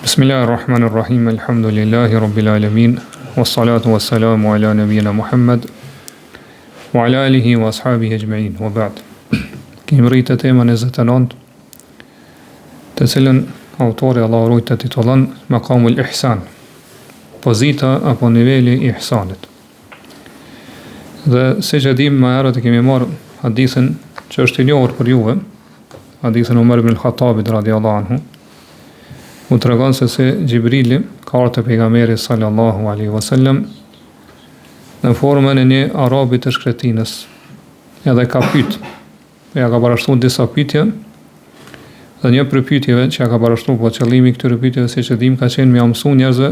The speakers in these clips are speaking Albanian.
Bismillahir Rahmanir Rahim, Elhamdulillahi Rabbil Alamin, wassalatu wassalamu ala nabiyina Muhammad wa ala alihi wa ashabihi ajma'in. Wa ba'd. Kemi mrri te tema 29, të cilën autori Allahu e rujtë e titullon Maqamul Ihsan, pozita apo niveli i ihsanit. Dhe siç e dimë më herët e kemi marrë hadithin që është i njohur për juve, hadithin e Umar ibn al-Khattabit radiallahu anhu, ku tregon se si Xhibrili ka ardhur te pejgamberi sallallahu alaihi wasallam në formën e një arabi të shkretinës, edhe ka pyet, ja ka parashtruar disa pyetje, dhe një prej pyetjeve që ja ka parashtruar, po qëllimi i këtyre pyetjeve siç e dimë ka qenë me ia mësu njerëzve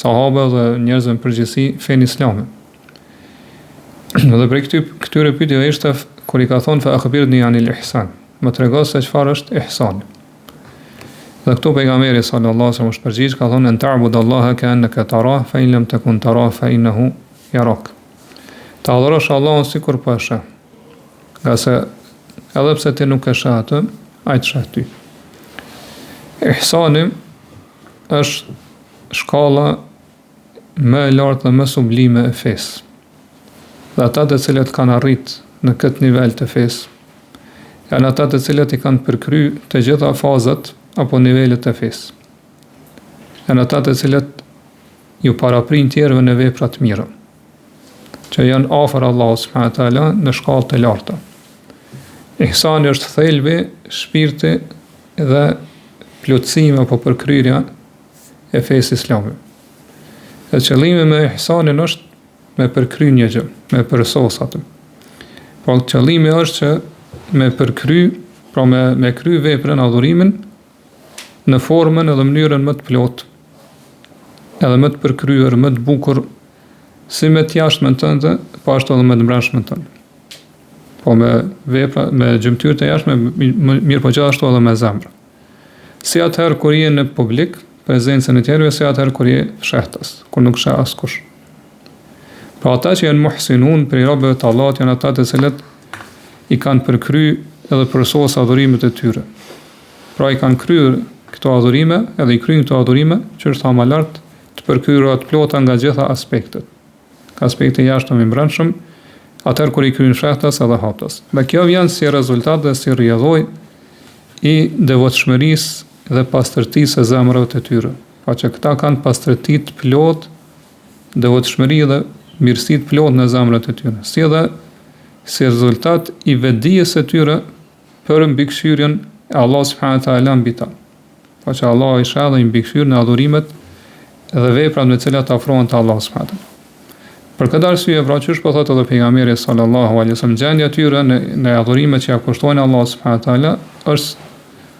sahabe dhe njerëzve në përgjithësi fenë islame. Dhe prej këty, këtyre pyetjeve ishte kur i ka thonë fa akhbirni anil ihsan. Më trego se çfarë është ihsani. Dhe këtu pejgamberi sallallahu alaihi wasallam është përgjigj ka thonë en ta'bud Allaha ka annaka tarah fa in lam takun tarah fa innahu yarak. Ta adhurosh Allahun sikur po e sheh. Ngase edhe pse ti nuk e sheh atë, ai të sheh ty. Ihsani është shkalla më e lartë dhe më sublime e fesë. Dhe ata të cilët kanë arrit në këtë nivel të fesë, janë ata të cilët i kanë përkry të gjitha fazat apo nivelet e fesë. Janë ata të cilët ju paraprijnë tjerëve në vepra të mira, që janë afër Allahut subhanahu teala në shkallë të larta. Ihsani është thelbi, shpirti dhe plotësimi apo përkryerja e fesë islame. Dhe qëllimi me ihsanin është me përkry një gjë, me përsos atë. Po qëllimi është që me përkry, pra me, me kry veprën, adhurimin, në formën edhe mënyrën më të plotë, edhe më të përkryer, më të bukur, si me të jashtmen tënde, po ashtu edhe me të mbrendshmen tënde. Po me vepra, me gjymtyrë të jashtme, mirëpo gjithashtu edhe me zemër. Si atëherë kur je në publik, prezencën e tjerëve, si atëherë kur je fshehtas, kur nuk sheh askush. Pra ata që janë muhsinun prej robëve të Allahut janë ata të cilët i kanë përkry edhe përsos adhurimet e tyre. Pra i kanë kryer këto adhurime, edhe i kryejnë këto adhurime, që është tha më lart, të përkryera të plota nga gjitha aspektet. aspekti i jashtëm i mbrendshëm, atëherë kur i kryen fshehtas edhe haptas. Dhe kjo vjen si rezultat dhe si rrjedhojë i devotshmërisë dhe pastërtisë së zemrave të tyre. Pra që këta kanë pastërti të plotë, devotshmëri dhe mirësi të plotë në zemrat e tyre. Si edhe si rezultat i vetëdijes së tyre për mbikëqyrjen e Allahut subhanahu wa taala mbi ta. Pra që Allahu i sheh dhe i mbikëqyr në adhurimet dhe veprat me të cilat afrohen te Allahu subhanahu wa taala. Për këtë arsye, pra qysh po thotë edhe pejgamberi sallallahu alaihi wasallam, gjendja e tyre në në adhurimet që ia kushtojnë Allahut subhanahu wa taala është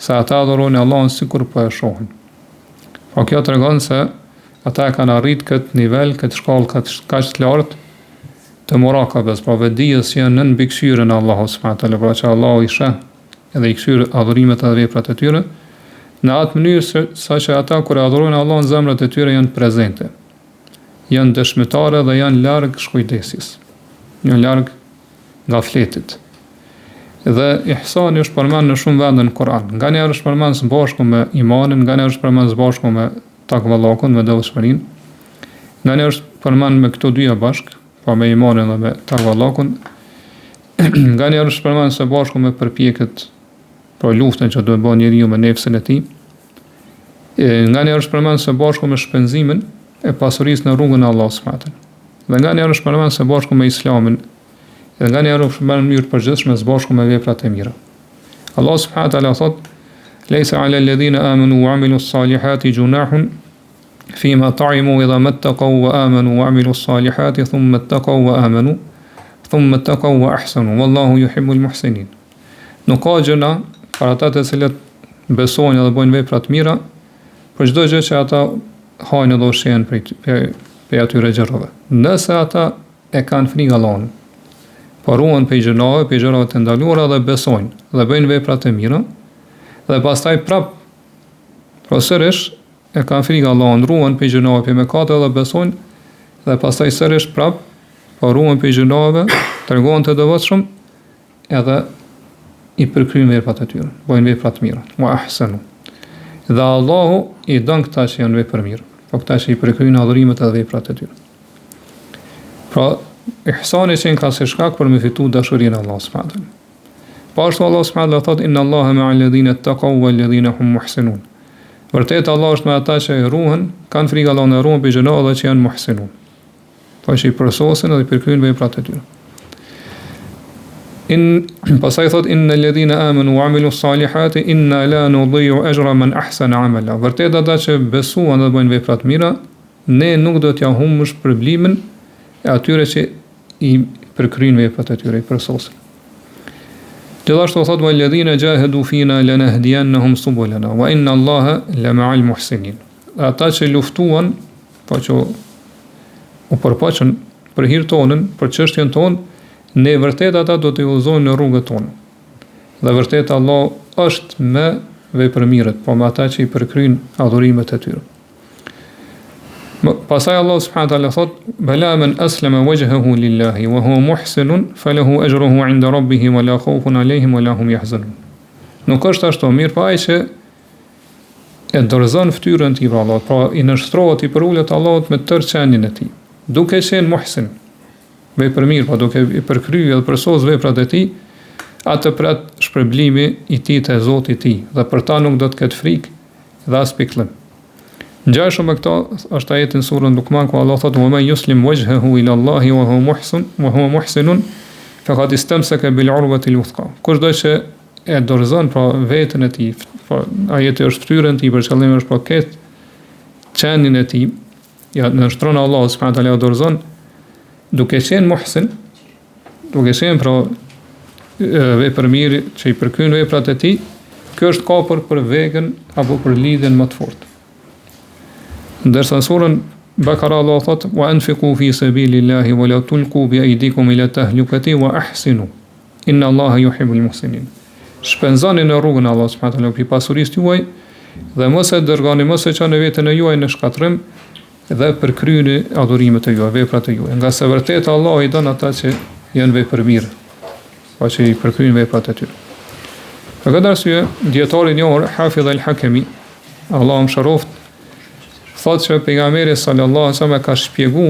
se ata adhurojnë Allahun sikur po e shohin. Pra kjo tregon se ata e kanë arrit këtë nivel, këtë shkallë kaq kaq të lartë të murakabes, pra vetëdijes që janë nën mbikëqyrjen e Allahut subhanahu wa taala, pra që Allahu i sheh edhe i kqyr adhurimet edhe veprat e tyre, në atë mënyrë se, saqë ata kur e adhurojnë Allahun zemrat e tyre janë prezente, janë dëshmitare dhe janë larg shkujdesjes, janë larg gafletit. Dhe ihsani është përmend në shumë vende në Kur'an. Nganjëherë është përmend së bashku me imanin, nganjëherë është përmend së bashku me takvallakun, me devotshmërinë. Nganjëherë është përmend me këto dyja bashkë, pra me imanin dhe me takvallakun. Nganjëherë është përmend së bashku me përpjekjet, pra luftën që duhet bën njeriu me nefsin e tij. Nganjëherë është përmend së bashku me shpenzimin e pasurisë në rrugën e Allahut subhanahu teala. Dhe nganjëherë është përmend së bashku me Islamin. Dhe nganjëherë është përmend në mënyrë të përgjithshme së bashku me veprat e mira. Allah subhanahu teala thotë: "Lejsa ala alladhina amanu wa amilu salihati junahun Fima ta'imu idha mattaqaw wa amanu wa amilu salihati thumma ttaqaw wa amanu thumma ttaqaw wa ahsanu wallahu yuhibbul muhsinin. Nuk ka gjynah për ata të cilët besojnë dhe bëjnë vepra të mira, për çdo gjë që ata hajnë dhe ushqehen prej prej, prej atyre gjërave. Nëse ata e kanë frikë Allahun, po ruhen prej gjynaheve, prej gjërave të ndaluara dhe besojnë dhe bëjnë vepra të mira, dhe pastaj prap pra sërish e kanë frikë Allahun, ruhen prej gjynaheve, prej mëkateve dhe besojnë dhe pastaj sërish prap po ruhen prej gjynaheve, tregohen të devotshëm edhe i përkryjnë veprat e tyre, bëjnë vepra të mira. Wa ahsanu. Dhe Allahu i don këta që janë vepërmirë, po këta që i përkryjnë adhurimet edhe veprat e tyre. Pra, ihsani qenka si shkak për me fitu dashurinë e Allahut subhanahu teala. Po ashtu Allah subhanahu teala thotë inna Allaha ma'a alladhina taqaw wal ladhina hum muhsinun. Vërtet Allah është me ata që ruhen, kanë frikë Allahun e ruhen prej gjynaheve dhe që janë muhsinun. Po që i përsosin dhe i përkryjnë veprat e tyre. In pastaj thot inna alladhina amanu wa amilu salihati inna la nudhi'u ajra man ahsana amala. Vërtet ata që besuan dhe bëjnë vepra të mira, ne nuk do t'ja humbim shpërblimin e atyre që i përkryjnë veprat e tyre, i përsosin. Gjithashtu thot wa alladhina jahadu fina lanahdiyannahum subulana wa inna Allaha la ma'al muhsinin. Ata që luftuan Po që u përpoqën për hir tonën, për çështjen tonë, ne vërtet ata do t'i udhëzojmë në rrugët tona. Dhe vërtet Allah është me vepërmirët, po me ata që i përkryjnë adhurimet e tyre. Më, pastaj Allah subhanahu taala thot: "Bala men aslama wajhahu lillahi wa huwa muhsinun falahu ajruhu 'inda rabbih wa la khawfun 'alayhim wa la hum yahzanun." Nuk është ashtu, mirëpo ai që e dorëzon fytyrën e tij pra Allahut, pra i nënshtrohet i përulet Allahut me tërë qenien e tij, duke qenë muhsin, vepërmirë, pra duke i përkry dhe përsos veprat e tij, atë pret shpërblimi i tij te Zoti i tij, dhe për ta nuk do të ketë frikë dhe as pikëllim. Ngjashëm me këto është ajeti në surën Luqman ku Allah thotë: "Wa man yuslim wajhahu ila Allahi wa huwa muhsin, wa huwa muhsinun, faqad istamsaka bil urwati al-wuthqa." Kushdo që e dorëzon pra veten e tij, pra ajeti është fytyrën e tij për qëllim është pra këtë qenien e tij, ja nënshtron Allahut subhanahu taala ja dorëzon duke qenë muhsin, duke qenë pra vepërmirë që i përkryen veprat e tij, ky është kapur për vegën apo për lidhjen më të fortë. Ndërsa në surën Bakara Allah thot wa anfiqu fi sabilillahi wa la tulqu bi aydikum ila tahlukati wa ahsinu. Inna Allaha yuhibbul muhsinin. Shpenzoni në rrugën e Allahut subhanahu wa taala prej pasurisë tuaj dhe mos e dërgoni, mos e çoni veten e juaj në shkatërrim dhe përkryeni adhurimet e juaja, veprat e juaja. Ngase vërtet Allahu i don ata që janë vepërmirë, pra që i përkryejnë veprat e tyre. Për këtë arsye, dietari i njohur Hafidh al-Hakemi, Allahu e mëshiroftë, thotë që pejgamberi sallallahu alaihi wasallam ka shpjegu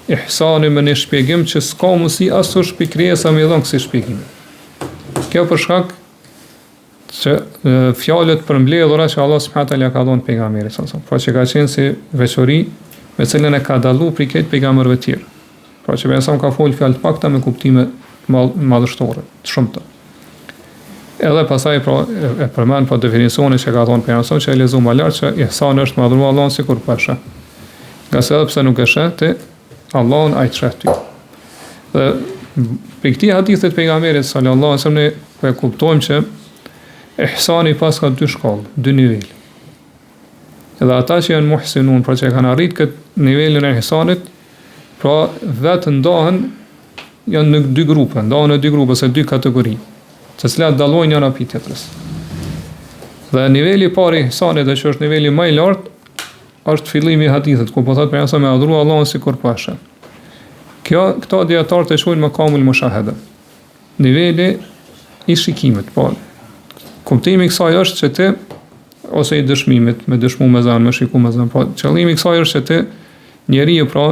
ihsanin me një shpjegim që s'ka mundësi askush prej krijesave me dhënë kësi shpjegimi. Kjo për shkak që fjalët përmbledhura që Allah subhanahu taala ka dhënë pejgamberit sallallahu alaihi wasallam, pra që ka qenë si veçori me cilën e ka dallu prej krejt pejgamberëve të tjerë. Pra që pejgamberi ka fol fjalë të pakta me kuptime madhështore, të shumta. Edhe pastaj pra e përmend pra definicionin që ka thonë pejgamberi që e lexuam më lart që ihsan është me adhuru Allahun sikur po e sheh. Ngase edhe pse nuk e sheh ti Allahun ai të sheh ty. Dhe prej këtij hadithi të pejgamberit sallallahu alajhi wasallam ne po e kuptojmë që ihsani paska dy shkallë, dy nivele. Edhe ata që janë muhsinun, pra që e kanë arrit këtë nivelin e ihsanit, pra vetë ndahen janë në dy grupe, ndahen në dy grupe ose dy kategori, të cilat dallojnë njëra prej tjetrës. Dhe niveli i parë i ihsanit, dhe që është niveli më i lartë, është fillimi i hadithit, ku po thotë pejgamberi me adhuru Allahun sikur po e sheh. Kjo këto dijetarët e quajnë mekamul mushahede. Niveli i shikimit, po. Kuptimi i kësaj është që ti ose i dëshmimit, me dëshmu me zemër, me shiku me zemër, po qëllimi i kësaj është që ti njeriu pra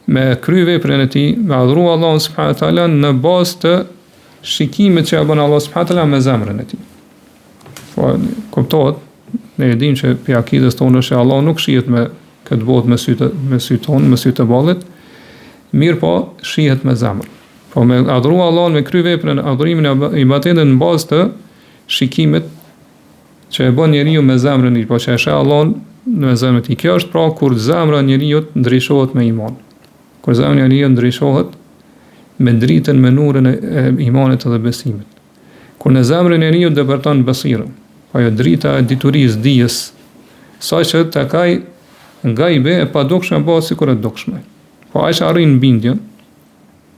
me kry veprën e tij, me adhuru Allahun subhanahu wa taala në bazë të shikimit që e bën Allahu subhanahu wa taala me zemrën e tij. Po kuptohet, ne e dimë që prej akidës tonë është që Allahu nuk shihet me këtë botë me sytë me sytë tonë, me sytë e ballit, mirëpo shihet me zemër. Po me adhuru Allahun me kry veprën, adhurimin e ibadetin në bazë të shikimit që e bën njeriu me zemrën e tij, po që e sheh Allahun me zemrën e tij. Kjo është pra kur zemra e njeriut ndriçohet me iman. Kur zemra e njeriut ndriçohet me dritën, me nurin e imanit dhe besimit. Kur në zemrën e njeriut depërton basira, ajo drita e diturisë, dijes, saqë tek ai gajbi e padukshme bëhet sikur e dukshme. Po ai që arrin bindjen,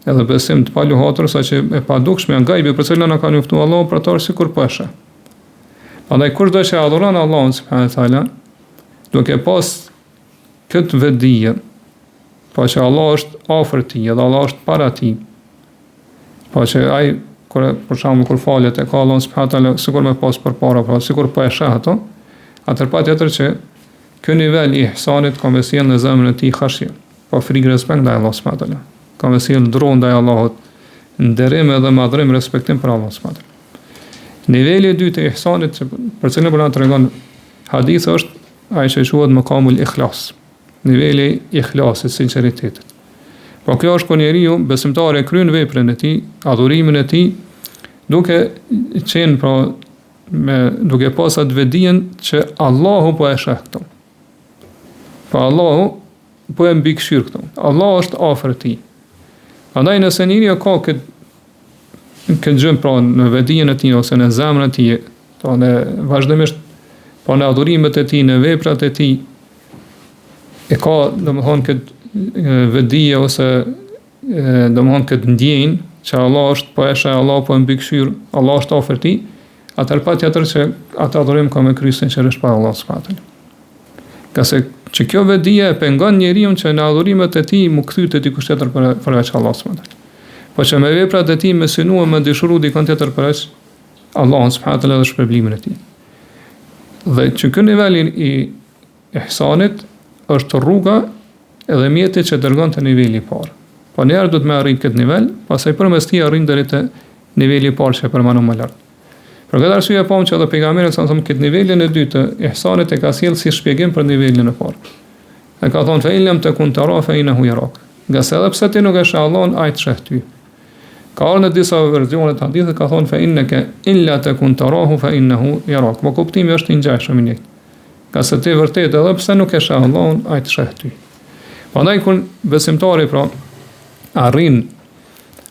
edhe besim të paluhatur, saqë e padukshme gajbi për cilën na ka njoftu Allahu për të sikur po e sheh. Prandaj kushdo që adhuron Allahun subhanahu teala, duke pas këtë vetëdije, po që Allah është afër tij, edhe Allah është para tij. Po që ai kur për shembull kur falet e ka Allahun subhanahu teala sikur me pas përpara, pra sikur po e sheh ato. Atëherë patjetër që ky nivel i ihsanit ka me sjell në zemrën e tij khashje, po frikë respekt ndaj Allahut subhanahu teala. Ka me sjell dro ndaj Allahut, nderim edhe madhrim respektim për Allahun subhanahu teala. Niveli i dytë i ihsanit që për cilin po na tregon hadithi është ai që quhet mekamul ikhlas. Niveli i ikhlasit, sinqeritetit. Po kjo është kur njeriu besimtar e kryen veprën e tij, adhurimin e tij, duke qenë pra me duke pas atë vetëdijen që Allahu po e sheh këto. Po Allahu po e mbikëqyr këto. Allahu është afër tij. Prandaj nëse njeriu ka këtë këtë gjë pra në vetëdijen e tij ose në zemrën e tij, pra në vazhdimisht po në adhurimet e tij, në veprat e tij e ka, domethënë këtë vetëdije ose domethënë këtë ndjenjë që Allah është po e sheh, Allah po e mbikëqyr, Allah është afër tij, atëherë patjetër që atë adhurim ka me kry sinqerisht për Allah subhanahu teala. Ngase që kjo vetëdije e pengon njeriun që në adhurimet e tij mu kthy te dikush tjetër për, përveç Allah subhanahu teala. Po që me veprat e tij me synu e me dëshiru dikon tjetër përveç Allahun subhanahu teala dhe shpërblimin e tij. Dhe që ky nivel i ihsanit është rruga edhe mjeti që dërgon te niveli i parë. Po njëherë duhet me arrit këtë nivel, pastaj përmes tij arrin deri te niveli i parë që e përmendëm më lart. Për këtë arsye e pamë që edhe pejgamberi sa thon këtë nivelin e dytë të ihsanit e ka sjellë si shpjegim për nivelin e parë. E ka thonë fe in lem tekun tera fe innehu jerak. Ngase edhe pse ti nuk e sheh Allahun, ai të sheh ty. Ka ardhur në disa versione të hadithit ka thonë fe inneke in lem tekun terahu fe innehu jerak. Po kuptimi është i ngjashëm i njëjtë. Ngase ti vërtet edhe pse nuk e sheh Allahun, ai të sheh ty. Prandaj kur besimtari pra arrin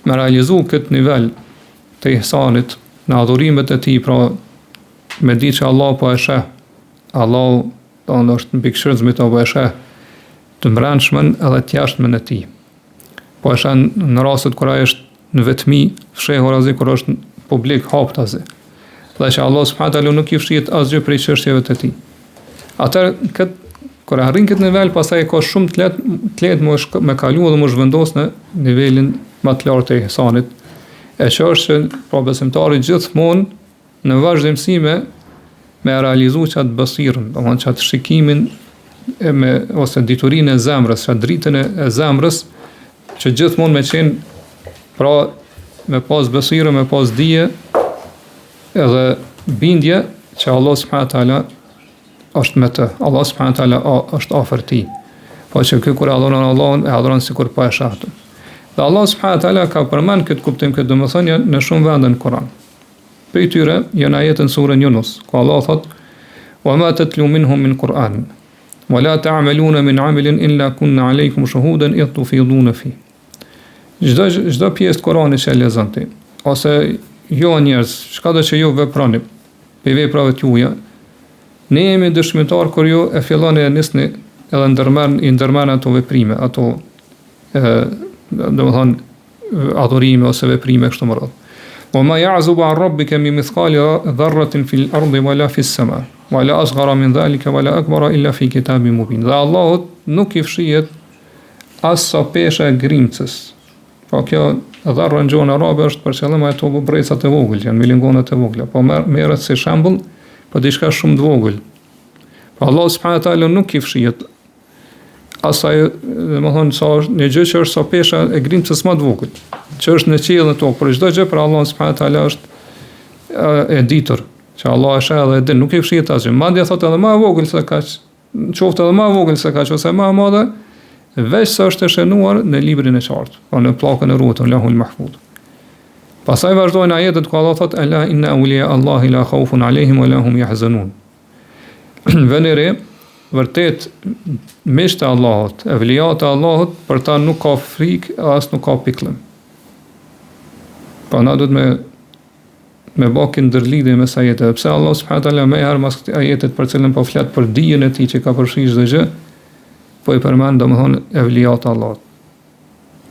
me realizu këtë nivel të ihsanit në adhurimet e tij, pra me di që Allah po e sheh, Allahu do është mbikëqyrës mbi të po e sheh të mbrendshmën edhe të jashtmen e tij. Po e sheh në rastet kur ai është në vetmi, fshehurazi kur është në publik haptazi. Dhe që Allah subhanahu taala nuk i fshihet asgjë prej çështjeve të tij. Atëherë kët kur arrin këtë nivel, pastaj e ka shumë të lehtë të lehtë më shk, me kalu dhe më zhvendos në nivelin më të lartë të ihsanit. E që është që pra besimtari gjithmonë në vazhdimësi me me realizu qatë basirën, domethënë qatë shikimin e me, ose diturinë e zemrës, qatë dritën e, e zemrës, që gjithmonë me qenë, pra me pas basirë, me pas dije, edhe bindje që Allah subhanahu teala është me të. Allah subhanahu teala është afër tij. Po që ky kur adhuron Allahun, e adhuron sikur po e sheh atë. Dhe Allah subhanahu teala ka përmend këtë kuptim këtë domethënie në shumë vende në Kur'an. Prej tyre janë ajetet në surën Yunus, ku Allah thotë: "Wa ma tatlu minhu min Kur'an, wa la ta'maluna min 'amalin illa kunna 'alaykum shuhudan idh tufiduna fi." Çdo çdo pjesë të Kuranit që e lexon ti, ose ju njerëz, çkado që ju veproni prej veprave të juaja, ne jemi dëshmitar kur ju e filloni e nisni edhe ndërmerrni i ndërmerrni ato veprime, ato ë domethënë adhurime ose veprime kështu me radhë. Wa ma ya'zubu an rabbika min mithqali dharratin fil ardi wala fis sama wala asghara min dhalika wala akbara illa fi kitabin mubin. Dhe Allahut nuk i fshihet as sa pesha e grimcës. Po kjo dharra në gjuhën arabe është për qëllim ato brecat e vogël, janë milingonat e vogla. Po merret si shembull për diçka shumë të vogël. Po Allah subhanahu wa taala nuk i fshihet asaj, domethënë sa është një gjë që është sa pesha e grimcës më të vogël, që është në qiell në tokë, por çdo gjë për Allahun subhanahu wa taala është e ditur, që Allah e sheh dhe e din, nuk i fshihet asgjë. Madje thotë edhe më e vogël se kaq, qoftë edhe më e vogël se kaq ose më e madhe, veç se është e shënuar në librin e qartë, po në pllakën e ruajtur, Lauhul Mahfuz. Pastaj vazhdojnë ajetet ku Allah thotë ela inna awliya Allahi la khawfun alehim wa la hum yahzanun. Vëni re, vërtet miqtë e Allahut, evliat e Allahut, për ta nuk ka frikë e as nuk ka pikëllim. Po na duhet me me ba këtë ndërlidhje mes ajeteve. Pse Allah subhanahu taala menjëherë mas këtij ajetit për cilën po flet për dijen e tij që ka përfshirë çdo gjë, po i përmend domethënë evliat e Allahut.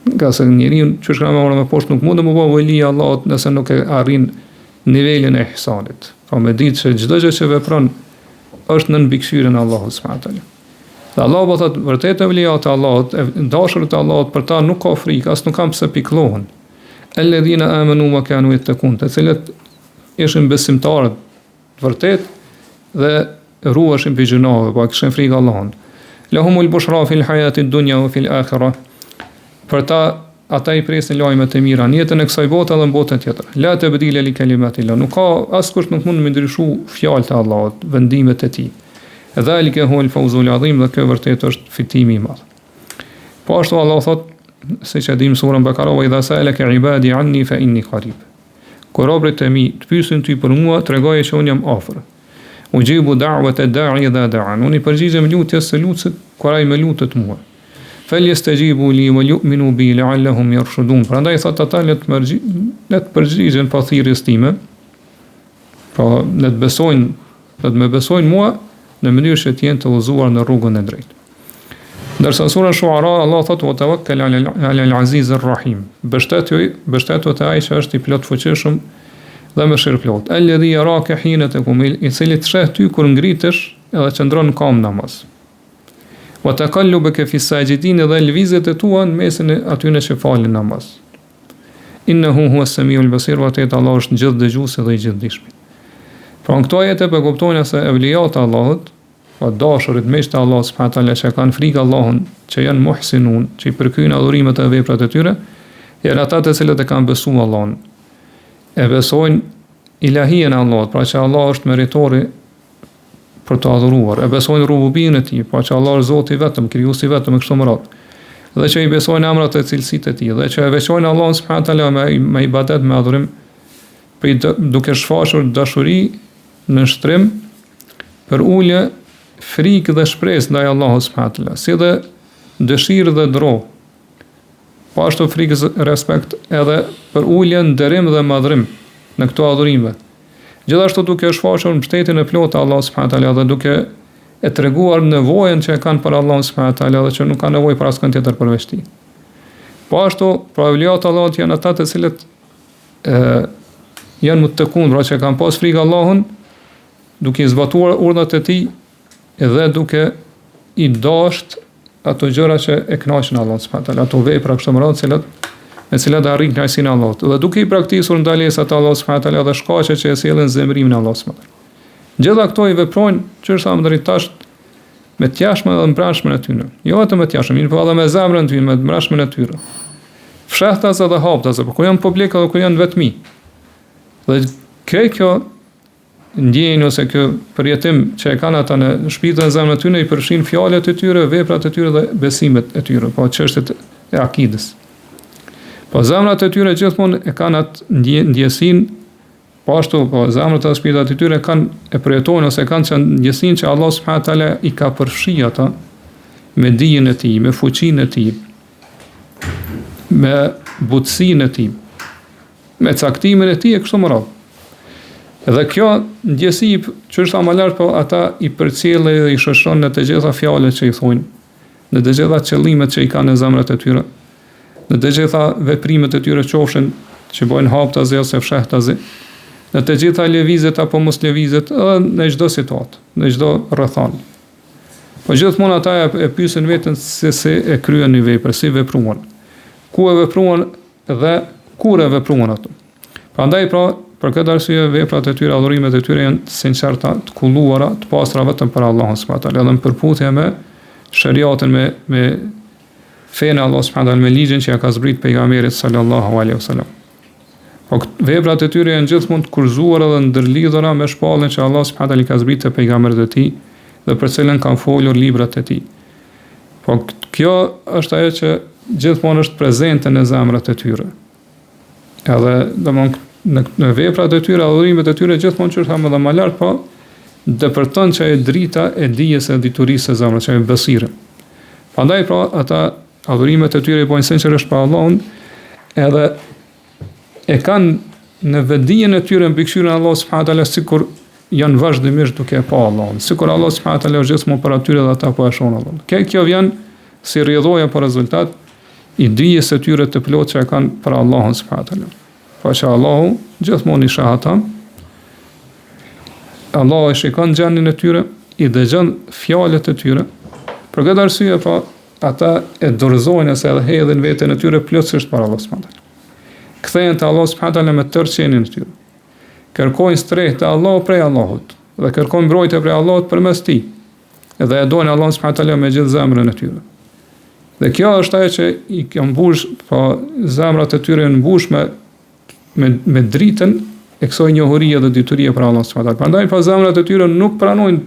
Ngase njeriu që shkruan më më poshtë nuk mund të më bëhet veli i Allahut nëse nuk e arrin nivelin e ihsanit. Pra me ditë se çdo gjë që vepron është nën mbikëqyrjen e Allahut subhanahu teala. Dhe Allah po thotë vërtet evliat e Allahut, të dashurit e Allahut për ta nuk ka frikë, as nuk kanë pse pikëllohen. Alladhina amanu wa kanu yattaqun, të cilët ishin besimtarë të vërtet dhe. ruheshin prej gjynaheve, po kishin frikë Allahun. Lahumul bushra fil hayati dunya wa fil akhirah. Për ta ata i presin lajme të mira në jetën e kësaj bote dhe në botën tjetër. La tebdile li kelimatillah. Nuk ka askush nuk mund me ndryshu fjalët e Allahut, vendimet e tij. Dhalike huwel fawzul adhim dhe kjo vërtet është fitimi i madh. Po ashtu Allah thot, siç e dimë surën Bekara, wa idha sa'alaka ibadi anni fa inni qarib. Kur robërit e mi të pyesin ty për mua, tregoje që unë jam afër. Uxhibu da'wete da'i idha da'an. Unë i përgjigjem lutjes së lutësit kur ai më lutet mua. Fel yestajibu li wal yu'minu bi la'allahum yarshudun. Prandaj thot ata le të mërgji, le të përgjigjen pa thirrjes time. Pra le të besojnë, le të më besojnë mua në mënyrë që të jenë të udhëzuar në rrugën e drejtë. Ndërsa në surën Shuara Allah thotë wa tawakkal ala al-aziz ar-rahim. Mbështetu, mbështetu te ai që është i plotfuqishëm dhe mëshirëplot. Alladhi yaraka hina taqum, i cili të sheh ty kur ngritesh edhe qëndron në këmbë namaz. Wa taqallubaka fi sajidin dhe lëvizjet e tua në mesin e atyre që falin namaz. Innehu huwa semiul basir, vërtet Allah është gjithëdëgjuesi dhe i gjithëdijshmi. Pra në këto ajete po kuptojmë se evlijat e Allahut, Pra të dashurit, miqtë e Allahut subhanahu wa taala që kanë frikë Allahun, që janë muhsinun, që i përkryejnë adhurimet e veprat e tyre, janë ata të cilët e kanë besuar Allahun. E besojnë ilahien e Allahut, pra që Allah është meritori për të adhuruar. E besojnë rububien e tij, pra që Allah është Zoti i vetëm, krijuesi i vetëm e kështu me radhë. Dhe që i besojnë emrat e cilësitë e tij, dhe që e veçojnë Allahun subhanahu wa taala me me ibadet, me adhurim, për duke shfaqur dashuri, nënshtrim, përulje, frikë dhe shpresë ndaj Allahut subhanahu wa taala, si dhe dëshirë dhe dro. Po ashtu frikë, respekt edhe përulje, nderim dhe madhrim në këto adhurime. Gjithashtu duke shfaqur mbështetjen e plotë te Allahu subhanahu wa taala dhe duke e treguar nevojën që e kanë për Allahun subhanahu wa taala dhe që nuk kanë nevojë për askënd tjetër përveç tij. Po ashtu, pra evliat e Allahut janë ata të cilët e, janë muttekun, pra që kanë pas frikë Allahun, duke i zbatuar urdhrat e tij dhe duke i dasht ato gjëra që e kënaqin Allahun subhanahu teala, ato vepra kështu me radhë, të cilat me cilat arrin kënaqësinë e Allahut dhe duke i braktisur ndalesat e Allahut subhanahu teala dhe shkaqet që e sjellin zemërimin e Allahut subhanahu teala. Gjitha këto i veprojnë, qysh thamë deri tash me të jashtmen dhe të brendshmën e tyre. Jo vetëm me të jashtmen, por edhe me zemrën e tyre, me të brendshmën e tyre. Fshehtas edhe haptas, apo kur janë publik edhe kur janë vetmi. Dhe krejt kjo ndjenjë ose kjo përjetim që e kanë ata në shpirt dhe në zemrën e tyre i përfshin fjalët e tyre, veprat e tyre dhe besimet e tyre, po çështjet e akidës. Po zemrat e tyre gjithmonë e kanë atë ndjesinë Po ashtu, po zemrat dhe shpirtrat e tyre kanë e përjetojnë ose kanë që ndjesinë që Allah subhanahu teala i ka përfshi ata me dijen e tij, me fuqinë e tij, me butësinë e tij, me caktimin e tij e kështu me radhë. Dhe kjo ndjesi që është më lart, po ata i përcjell dhe i shoqëron në të gjitha fjalët që i thonë, në të gjitha qëllimet që i kanë në zemrat e tyre. në të gjitha veprimet e tyre qofshin që bëjnë haptazi ose fshehtazi, në të gjitha lëvizjet apo mos lëvizjet, edhe në çdo situatë, në çdo rrethanë. Po gjithmonë ata e, e pyesin veten se si e kryen një vepër, si vepruan, ku e vepruan dhe kur e vepruan ato. Prandaj pra, për këtë arsye veprat e tyre, adhurimet e tyre janë të sinqerta, të kulluara, të pastra vetëm për Allahun subhanahu teala, edhe në përputhje me sheriatin me me fenë e Allahut subhanahu teala me ligjin që ja ka zbrit pejgamberit sallallahu alaihi wasallam. Po veprat e tyre janë gjithmonë të kushtëzuara dhe ndërlidhura me shpalljen që Allah subhanahu teala i ka zbrit te pejgamberët e tij dhe për cilën kanë folur librat e tij. Po kjo është ajo që gjithmonë është prezente në zemrat e tyre. Edhe, domthon, në, në veprat e tyre, adhurimet e tyre gjithmonë që thamë edhe më lart, po depërton që ajo drita e dijes e diturisë së zemrës, që ajo besire. Prandaj pra ata adhurimet e tyre i bëjnë sinqerisht për Allahun, edhe e kanë në vetëdijen e tyre mbikëqyrjen e Allahut subhanahu teala sikur janë vazhdimisht duke e pa Allahun. Sikur Allah subhanahu teala është gjithmonë para tyre dhe ata po e shohin Allahun. Kjo kjo vjen si rrjedhojë apo rezultat i dijes së tyre të plotë që e kanë për Allahun subhanahu teala. Pra që Allahu gjithmonë i sheh ata. Allahu e shikon gjendjen e tyre, i dëgjon fjalët e tyre. Për këtë arsye pra ata e dorëzojnë ose edhe hedhin veten e tyre plotësisht para Allahut subhanahu teala. Kthehen te Allahu subhanahu teala me tërë qenien e tyre. Kërkojnë strehë te Allahu prej Allahut. Dhe kërkojnë mbrojtje prej Allahut përmes tij. Dhe e dojnë Allahun subhanahu teala me gjithë zemrën e tyre. Dhe kjo është ajo që i ka mbush, po zemrat e tyre janë mbush me me me dritën e kësaj njohurie dhe diturie për Allahun subhanahu teala. Prandaj pra zemrat e tyre nuk pranojnë,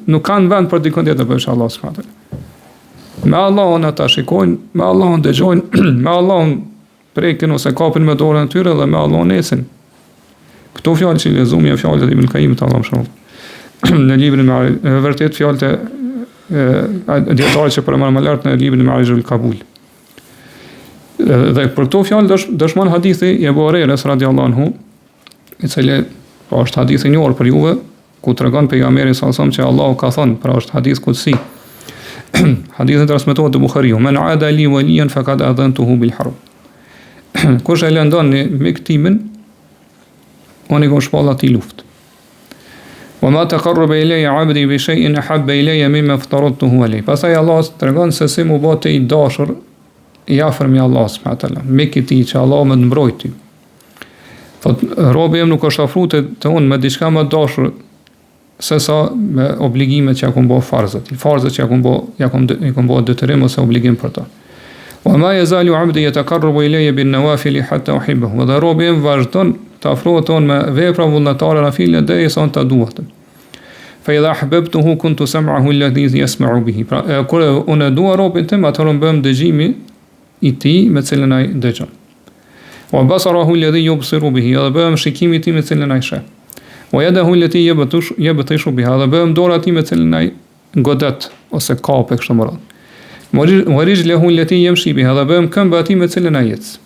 nuk kanë vend për dikën tjetër përveç Allahut subhanahu teala. Me Allahun ata shikojnë, me Allahun dëgjojnë, me Allahun prekin ose kapin me dorën e tyre dhe me Allahun ecin. Këto fjalë që i lexuam janë fjalët e Ibn Kajimit Allahu e mëshiroftë. Në librin me e vërtet fjalët e dijetarët që përmendëm më lart në librin Mearixhul Kabul. Dhe për këto fjalë dësh, dëshmon hadithi i Ebu Hurejrës radiallahu anhu, i cili po është hadith i njohur për juve, ku tregon pejgamberi sallallahu alajhi wasallam që Allahu ka thënë, pra është hadith kudsi. Hadithi transmetohet te Buhariu, men ada li waliyan faqad adhantuhu bil harb. Kush e lëndon një mik timin, unë i kom shpall atij luftë. Wa ma taqarraba ilayya 'abdi bi shay'in ahabba ilayya mimma aftaradtuhu alayh. Pastaj Allah tregon se si mu bë ti i dashur i afërm i Allahut subhanahu wa taala, mik i tij që Allahu me të mbrojt ty. Thot robi im nuk është afru te, te unë me diçka më të dashur se sa me obligimet që ja kom bo farz atij, farzet që ja kom bo, ja kom, i kom bo detyrim ose obligim për to. Wa ma yazalu 'abdi yataqarrabu ilayya bin nawafil hatta uhibbahu. Dhe robi im vazhdon të afrohet te unë me vepra vullnetare nafile derisa unë ta dua atë. Fa idha ahbabtuhu kuntu sam'ahu alladhi yasma'u bihi. Pra, e, kur unë e dua robin tim, atëherë unë bëhem dëgjimi i tij me cilën ai dëgjon. Wa basarahu alladhi yubsiru bihi, edhe bëhem shikimi i tij me cilën ai sheh. Wa yadahu allati yabtashu yabtishu biha, edhe bëhem dora e tij me cilën ai godet ose kap e kështu me radhë. Wa rijluhu allati yamshi biha, edhe bëhem këmba e tij me cilën ai ec.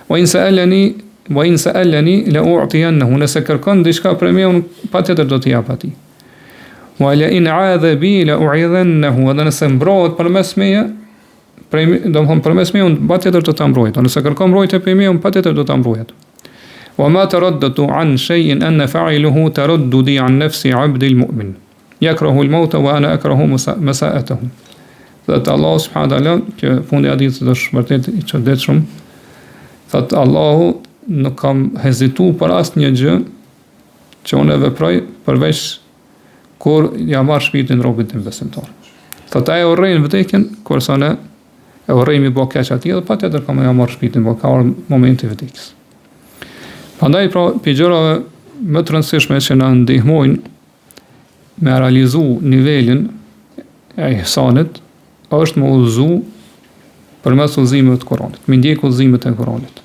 Wa in sa'alani wa in sa'alani la u'tiyannahu, nëse kërkon diçka prej meje, unë patjetër do t'i jap atij. Wa la in 'adha bi la u'idhannahu, edhe nëse mbrohet përmes meje, prej, domthon përmes meje unë patjetër do ta mbroj. Nëse kërkon mbrojtje prej meje unë patjetër do ta mbroj atë. Wa ma taraddadtu an shay'in ana fa'iluhu taraddudi an nafsi 'abdi al-mu'min. Yakrahu al-mauta wa ana akrahu masa'atahu. Thotë Allahu subhanahu wa taala, që fundi i hadithit është vërtet i çuditshëm. Thot Allahu nuk kam hezitu për asnjë gjë që unë e veproj përveç kur ja marr shpirtin robit tim besimtar. Thotë ai e urren vdekjen, kurse unë e urrej me i bë keq atij dhe patjetër kam me ja marr shpirtin, po ka ardhur momenti i vdekjes. Prandaj pra, prej gjërave më të rëndësishme që na ndihmojnë me realizu nivelin e ihsanit, është me u udhëzu përmes udhëzimeve të Kuranit, me ndjek udhëzimet e Kuranit.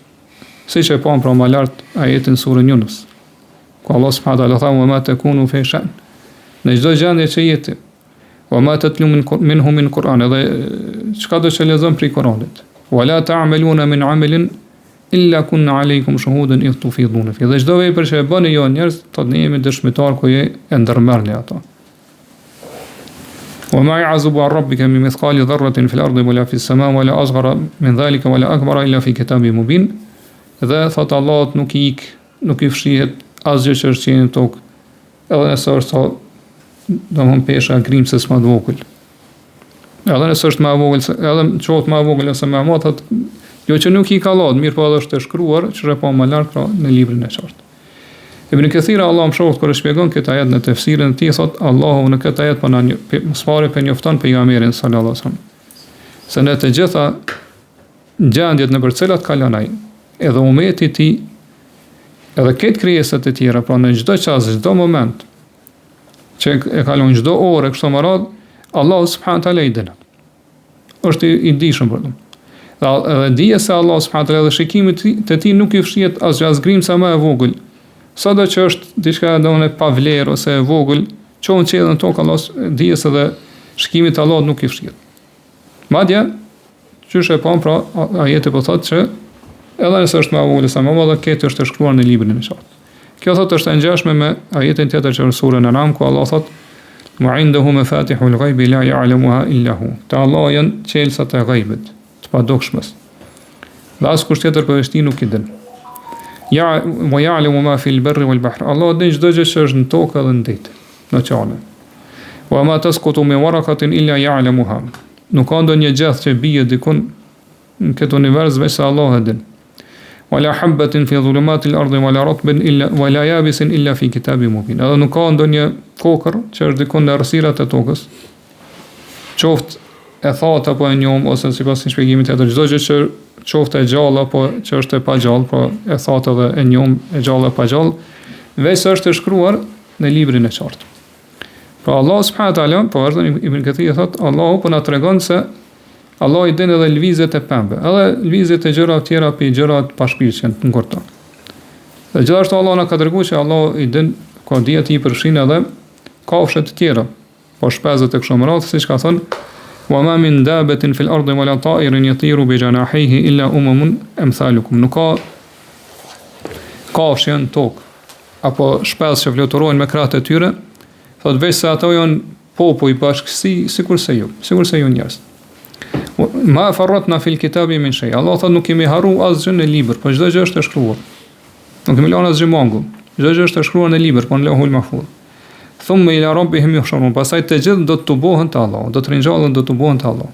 Siç e pamë pra më lart ajetin surën Yunus, Ku Allah subhanahu wa taala tha: "Wa ma takunu fi sha'n." Në çdo gjendje që je ti, wa ma tatlu min minhu min Kur'an, edhe çka do të lexon prej Kur'anit. Wa la ta'maluna min 'amalin illa kunna alaykum shuhudan idh tufidun fi. Dhe çdo vepër që e bëni ju njerëz, thotë ne jemi dëshmitar kur ju e ndërmerrni ato. Wa ma ya'zubu an rabbika min mithqali dharratin fil ardi wala fis sama wala asghara min dhalika wala akbara illa fi kitabin mubin. Dhe thot Allahut nuk i ik nuk i fshihet asgjë që është në tokë, edhe nëse është sa, domthon pesha e grimcës më të vogël. Edhe nëse është më e vogël, edhe qoftë më e vogël ose më e madhe, thotë, jo që nuk i ik Allahut, mirëpo edhe është e shkruar, që e pamë më lart pra në librin e qartë. Ibn Kathir Allahu e mëshiroftë kur e shpjegon këtë ajet në tefsirin e tij thot Allahu në këtë ajet po na së pari po njofton pejgamberin sallallahu alaihi wasallam se në të gjitha gjendjet nëpër të cilat kalon ai, edhe umeti i tij, edhe këtë krijesat e tjera, pra në çdo çast, çdo moment që e kalon çdo orë e kështu me radhë, Allahu subhanahu teala i din. Është i, i dijshëm për to. Dhe edhe dije se Allahu subhanahu teala dhe shikimit të tij nuk i fshihet asgjë as grimca më e vogël. Sado që është diçka domethënë pa vlerë ose e vogël, qoftë në qiell në tokë Allah dije se dhe shikimit të Allahut nuk i fshihet. Madje, qysh e pamë, pra, ajeti po thotë që edhe nëse është më e vogël ose më e madhe, këtë është e shkruar në librin e qartë. Kjo thotë është e ngjashme me ajetin tjetër që është në surën An'am ku Allah thotë wa indahu mafatihul ghaibi la ya'lamuha illa hu. Te Allah janë çelësat e ghaibit, të padukshmes. Dhe askush tjetër përveç tij nuk i din. Ja wa ya'lamu ma fil barri wal bahr. Allah din çdo gjë që është në tokë dhe në det, në oqeane. Wa ma tasqutu min waraqatin illa ya'lamuha. Nuk ka ndonjë gjeth që bie dikun në këtë univers veç se Allah e din. Wala habatin fi dhulumatil ardi wala ratbin illa wala yabisin illa fi kitabin mubin. Edhe nuk ka ndonjë kokërr që është dikund në errësirat e tokës. Qoftë e thatë apo e njomë ose sipas një shpjegimi tjetër, çdo gjë që qoftë e gjallë apo që është e pagjallë, po e thatë edhe e njomë, e gjallë e pagjallë, veç se është e shkruar në librin e qartë. Pra Allah subhanahu wa taala, po vazhdon Ibn Kathir thotë, Allahu po na tregon se Allahu i din edhe lëvizjet e pemëve, edhe lëvizjet e gjërave tjera prej gjërave të pashpirt që janë në tokë. Dhe gjithashtu Allah na ka treguar që Allahu i din ka dija e tij përfshin edhe kafshët e tjera, po shpezët e kështu me radhë, siç ka thënë Wa ma min dabatin fil ardi wala ta'irin yatiru bi janahihi illa umamun amsalukum. Nuk ka kafshë në tokë apo shpezë që fluturojnë me krahët e tyre, thotë veç se ato janë Popuj, bashkësi, sikurse ju, sikurse ju njerëz. Ma farratna fil kitabi min shay. Allah thotë nuk kemi harru asgjë në libër, po çdo gjë është e shkruar. Nuk kemi lënë asgjë mangu. Çdo gjë është e shkruar në libër, po në Lehul Mahfuz. Thumma ila rabbihim yuhsharun. Pastaj të gjithë do të tubohen te Allahu, do të ringjallen, do të tubohen te Allahu.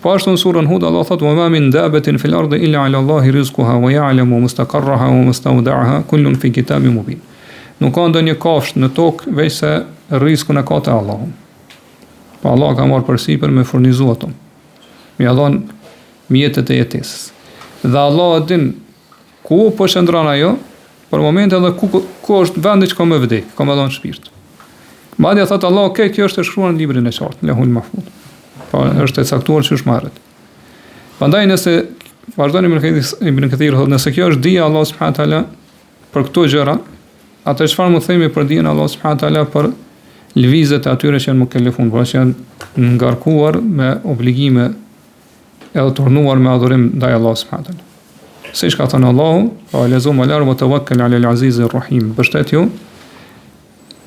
Po ashtu në surën Hud Allah thotë: "Wa ma min dabatin fil ardi illa ala Allahi rizquha wa ya'lamu mustaqarraha wa mustawda'aha kullun fi kitabin mubin." Nuk ka ndonjë kafshë në tokë veçse rrizkun e ka te Allahu. Po Allah ka marrë përsipër me furnizu ato. Me ia dhon mjetet e jetesës. Dhe Allah e din ku po qëndron ajo, për momentin dhe ku, ku është vendi që ka me vdek, ka me dhënë shpirt. Madje thotë Allah, okay, kjo është e shkruar në librin e qartë, Lehul Mahfuz. Po është e caktuar qysh më herët. Prandaj nëse vazhdon Ibn Kathir, Ibn Kathir thotë nëse kjo është dija e Allahut subhanahu teala për këto gjëra, atëherë çfarë mund të themi për dijen e Allahut subhanahu teala për lëvizjet e atyre që janë mukellefun, pra që janë ngarkuar me obligime edhe të urdhëruar me adhurim ndaj Allahut subhanahu teala. Siç ka thënë Allahu, pra e lexuam më lart wa tawakkal ala al-aziz ar-rahim. Mbështetju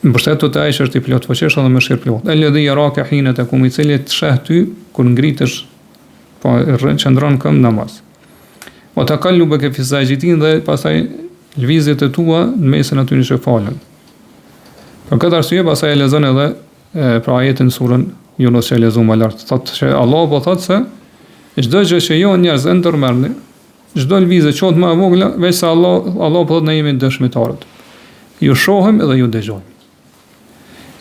mbështetu te ai që është i plotfuqishëm dhe mëshirëplotë. Alladhi yaraka hina taqum, i cili të sheh ty kur ngritesh, po qëndron në këmbë namaz. Wa taqallubaka fi sajidin dhe pastaj lëvizjet e tua në mesin atyre që falen. Për këtë arsye pastaj e lexon edhe e, pra ajetin në surën Yunus që e lexuam më lart. Thotë që Allah po thotë se çdo gjë që ju njerëz e ndërmerrni, çdo lëvizje qoftë më e vogla, veç se Allah, Allah po thotë ne jemi dëshmitarët. Ju shohim edhe ju dëgjojmë.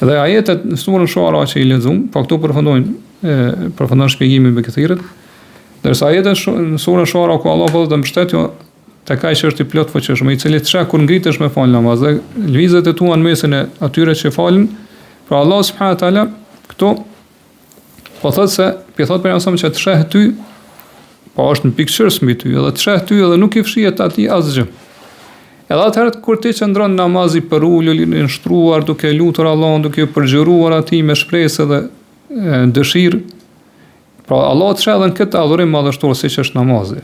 Dhe ajetet në surën Shuara që i lexuam, po këtu përfundojnë e, përfundon shpjegimi i Ibn Kethirit. Ndërsa ajetet në surën Shuara ku Allah po thotë mbështetju tek ai që është i plotfuqishëm, i cili të sheh kur ngritesh me fal namaz dhe lëvizjet e tua në mesin e atyre që falin, pra Allah subhanahu wa taala këtu po thotë se po thotë pejgamberit që të sheh ty, po është mbikëqyrës mbi ty, edhe të sheh ty edhe nuk i fshihet atij asgjë. Edhe atëherë kur ti qëndron namaz i përulur, i nënshtruar, duke lutur Allahun, duke iu përgjëruar atij me shpresë dhe dëshirë, Pra Allah të sheh edhe në këtë adhurim madhështor siç është namazi.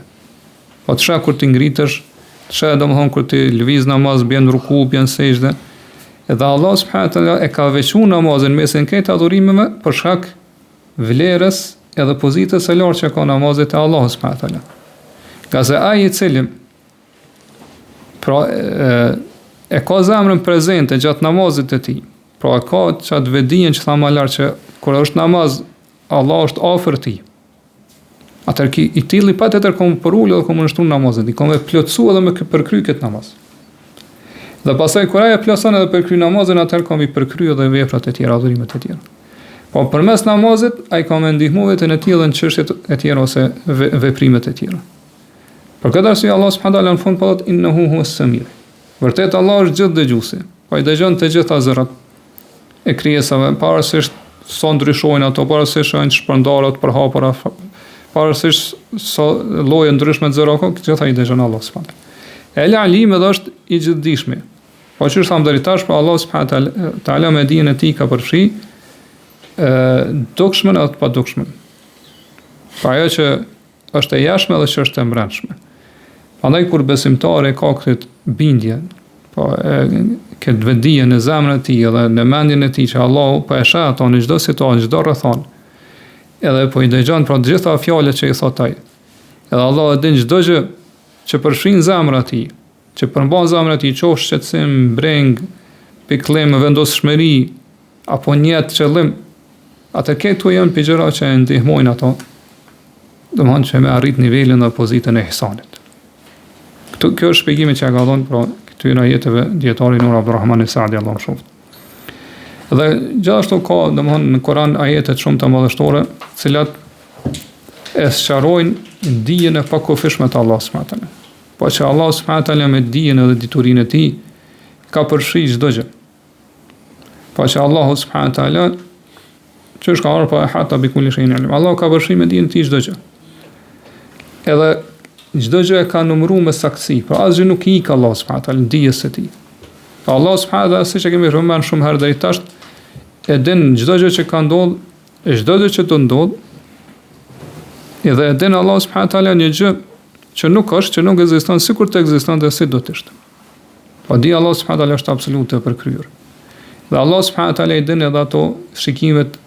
Po të sheh kur ti ngritesh, të sheh domethënë kur ti lëviz namaz, bjen në ruku, bjen sexhde. Edhe Allah subhanahu taala e ka veçuar namazin mesin krejt adhurimeve për shkak vlerës edhe pozitës së lartë që ka namazi te Allahu subhanahu taala. Ngase ai i cili pra e, e ka zemrën prezente gjatë namazit të tij, pra e ka qatë vetëdijen që thamë më lart që kur është namaz Allah është afër tij. Atëherë ky i tilli patjetër ka me përul edhe ka me nënshtru namazin, i ka me plotësu edhe me përkry këtë namaz. Dhe pastaj kur ai e plotëson edhe përkry namazin, atëherë ka me përkry edhe veprat e tjera, adhurimet e tjera. Po përmes namazit ai ka me ndihmu veten e tij edhe në çështjet e tjera ose veprimet e tjera. Për këtë arsye Allah subhanahu taala në fund po thotë innehu huwa semi. Vërtet Allah është gjithëdëgjuesi. Po i dëgjon të gjitha zërat e krijesave, pavarësisht sa ndryshojnë ato, pavarësisht sa janë të shpërndara, të përhapura, pavarësisht sa lloje ndryshme të zërave ka, të gjitha i dëgjon Allah subhanahu El Alim edhe është i gjithëdijshmi. Po qysh thamë deri tash, po Allah subhanahu taala me dijen e tij ka përfshi ë dukshmen edhe të padukshmen. Pra ajo që është e jashtme dhe që është e mbrendshme. Prandaj kur besimtari ka këtë bindje, po e këtë vetëdije në zemrën e tij dhe në mendjen e tij që Allahu po e sheh ato në çdo situatë, në çdo rrethanë, edhe po i dëgjon pra të gjitha fjalët që i thot ai. Edhe Allahu e din çdo gjë që përfshin zemra e tij, që përmban zemra e tij, qoftë shqetësim, brengë, pikëllim, vendosshmëri, apo nijet qëllim, atëherë këto janë prej gjëra që e ndihmojnë ato, domethënë që me arrit nivelin dhe pozitën e ihsanit. Këtu kjo është shpjegimi që e ka dhënë pra këtyre ajeteve dietari Nur Abdulrahman Sa'di Allahu e mëshiroftë. Dhe gjithashtu ka domthon në Kur'an ajete të shumta madhështore, të cilat e sqarojnë dijen e pakufishme të Allahut subhanahu teala. Po që Allahu subhanahu teala me dijen edhe diturinë e tij ka përfshi çdo gjë. Po që Allahu subhanahu teala që është ka ardhur po ehata bi kulli shay'in alim. Allahu ka përfshi me dijen e tij çdo gjë. Edhe çdo gjë e ka numëruar me saktësi, pra asgjë nuk i ik Allahu subhanahu teala dijes së tij. Po Allahu subhanahu teala siç e kemi përmend shumë herë deri tash, e din çdo gjë që ka ndodhur, e çdo gjë që do ndodh. Edhe e din Allahu subhanahu teala një gjë që nuk është, që nuk ekziston, sikur të ekzistonte si do të ishte. Po dija e Allahut subhanahu teala është absolute e përkryer. Dhe Allah subhanahu teala i din edhe ato shikimet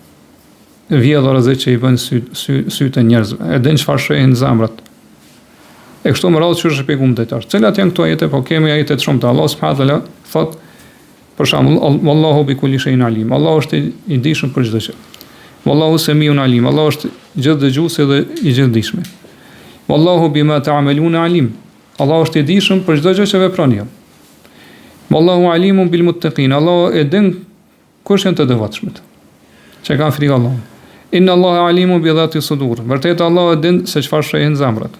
vjedhurazi që i bën sy, sy, sytë e njerëzve. E din çfarë fshehin zemrat. E kështu me radhë që është shpjeguar deri tash. Cilat janë këto ajete? Po kemi ajete të shumta. Allah subhanahu teala thot për shembull Wallahu bi kulli shay'in alim. Allahu është i dijshëm për çdo gjë. Wallahu semiun alim. Allahu është gjithëdëgjuesi dhe i gjithëdijshmi. Wallahu bima ta'malun alim. Allahu është i dijshëm për çdo gjë që veproni ju. Wallahu alimun bil muttaqin. Allahu e din kush janë të devotshmit. Që kanë frikë Allahun. Inna Allaha alimun bi dhati sudur. Vërtet Allahu e din se çfarë fshehin zemrat.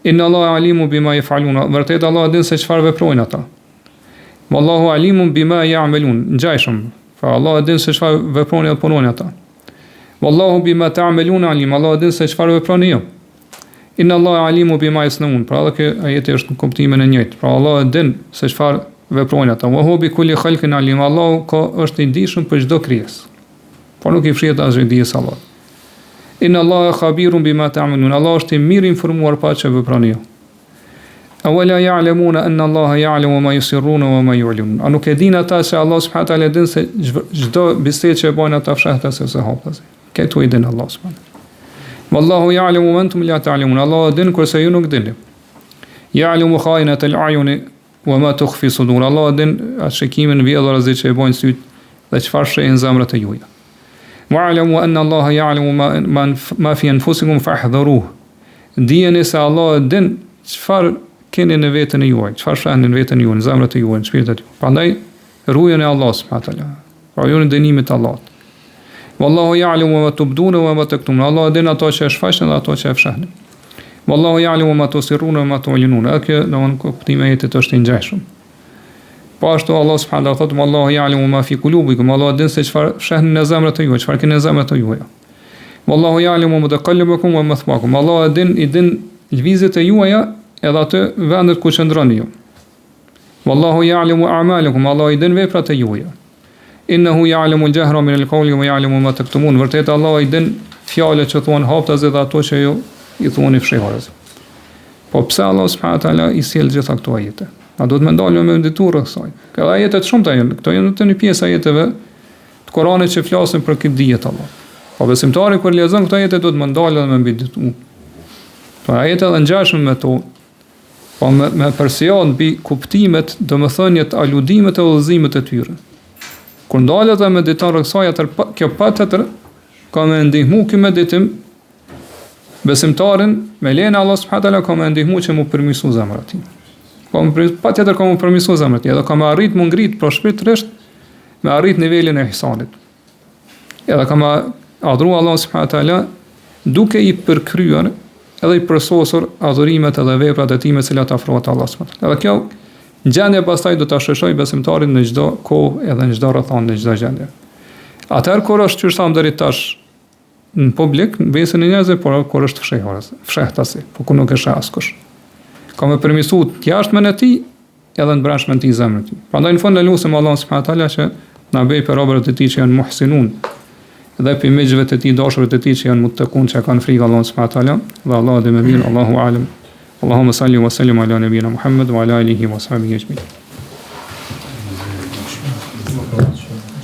Inna Allaha alimun bima yafalun. Vërtet Allahu e din se çfarë veprojnë ata. Wallahu alimun bima ya'malun. Ngjashëm. Pra Allahu e din se çfarë veprojnë dhe punojnë ata. Wallahu bima ta'malun alim. Allahu e din se çfarë veproni ju. Inna Allaha alimu bima yasnaun. Pra edhe ky ajeti është në kuptimin e njëjtë. Pra Allahu e din se çfarë veprojnë ata. Wa huwa bi kulli khalqin alim. Allahu ka është i dijshëm për çdo krijesë. Por nuk i fshihet asgjë dijes së Allahut. Inna Allaha khabirun bima ta'malun. Allahu është i mirë informuar për atë që veproni ju. Awala ya'lamuna anna Allaha ya'lamu ma yusirruna wa ma yu'linun. A nuk e dinë ata se Allah subhanahu wa taala din se çdo bisedë që e bëjnë ata fshehtas ose haptas. Këto i din Allah subhanahu. Wallahu ya'lamu wa antum la ta'lamun. Allahu e din kurse ju nuk dini. Ya'lamu kha'inat al-a'yun wa ma tukhfi sudur. Allahu e din atë shikimin vjedhurazi që e bojnë sytë dhe çfarë fshehin zemrat e juaja. Wa'lamu anna Allaha ya'lamu ma ma, ma fi anfusikum fahdharuh. Dijeni se Allah e din çfarë keni në veten e juaj, çfarë fshehni në veten e juaj, në zemrat e juaj, në shpirtat e juaj. Prandaj rujuni Allahut subhanahu wa taala. Pra rujuni dënimit të Allahut. Wallahu ya'lamu ma tubduna wa ma taktumun. Allahu din ato që e shfaqni dhe ato që e fshehni. Wallahu ya'lamu ma tusirruna wa ma tu'linun. Edhe kjo domthon kuptimi i ajetit është i ngjashëm. Po ashtu Allah subhanahu wa taala thotë Wallahu ya'lamu ma fi qulubikum. Allahu din se çfarë fshehni në zemrat e juaja, çfarë keni në zemrat e juaja. Wallahu ya'lamu mutaqallabakum wa mathwakum. Allahu din i din lëvizjet e juaja edhe atë vendet ku qëndroni ju. Wallahu ya'lamu a'malakum, Allahu i din veprat e juaja. Innahu ya'lamu al-jahra min al-qawli wa ya'lamu ma taktumun. Vërtet Allahu i din fjalët që thuhen haptazi dhe ato që ju i thuani fshehurazi. Po pse Allahu subhanahu wa taala i sjell gjitha këto ajete? Na duhet me ndalë me meditu rreth kësaj. Këto ajete të shumta janë, këto janë vetëm një pjesë e ajeteve të Kuranit që flasin për këtë dije të Allahut. Po besimtari kur lexon këto ajete duhet me ndalë dhe me meditu. Po ajete edhe ngjashme me to, Po me, me përsiat mbi kuptimet, domethëniet, aludimet e udhëzimet e tyre. Kur ndalet dhe mediton rreth kësaj, atëherë pa, kjo patjetër ka me ndihmu ky meditim besimtarin me lejen e Allahut subhanahu teala ka me ndihmu që mu përmirësu zemra e tij. Ka me patjetër ka mu përmirësu zemra e tij, edhe ka me arrit mu ngrit pra shpirtërisht me arrit nivelin e ihsanit. Edhe ka me adhuru Allahun subhanahu teala duke i përkryer edhe i përsosur adhurimet edhe veprat e tij me të cilat afrohet Allahu subhanahu teala. Edhe kjo gjendje pastaj do ta shoqërojë besimtarin në çdo kohë edhe në çdo rrethanë, në çdo gjendje. Atëherë kur është qysh thamë deri tash në publik, në mesin e njerëzve, por kur është fshehurazi, fshehtasi, po kur nuk e sheh askush. Ka me përmirësu të jashtmen e tij, edhe në brendshme të zemrën e tij. Prandaj në fund e lusim Allahun subhanahu teala që na bëj prej robërve të tij që janë muhsinun dhe prej miqve të tij, dashurve të tij që janë muttakun, që kanë frikë Allahun subhanahu teala, dhe Allahu e di më mirë, Allahu alem. Allahumma salli wa sallim ala nabina Muhammad wa ala alihi wa sahbihi ajma'in.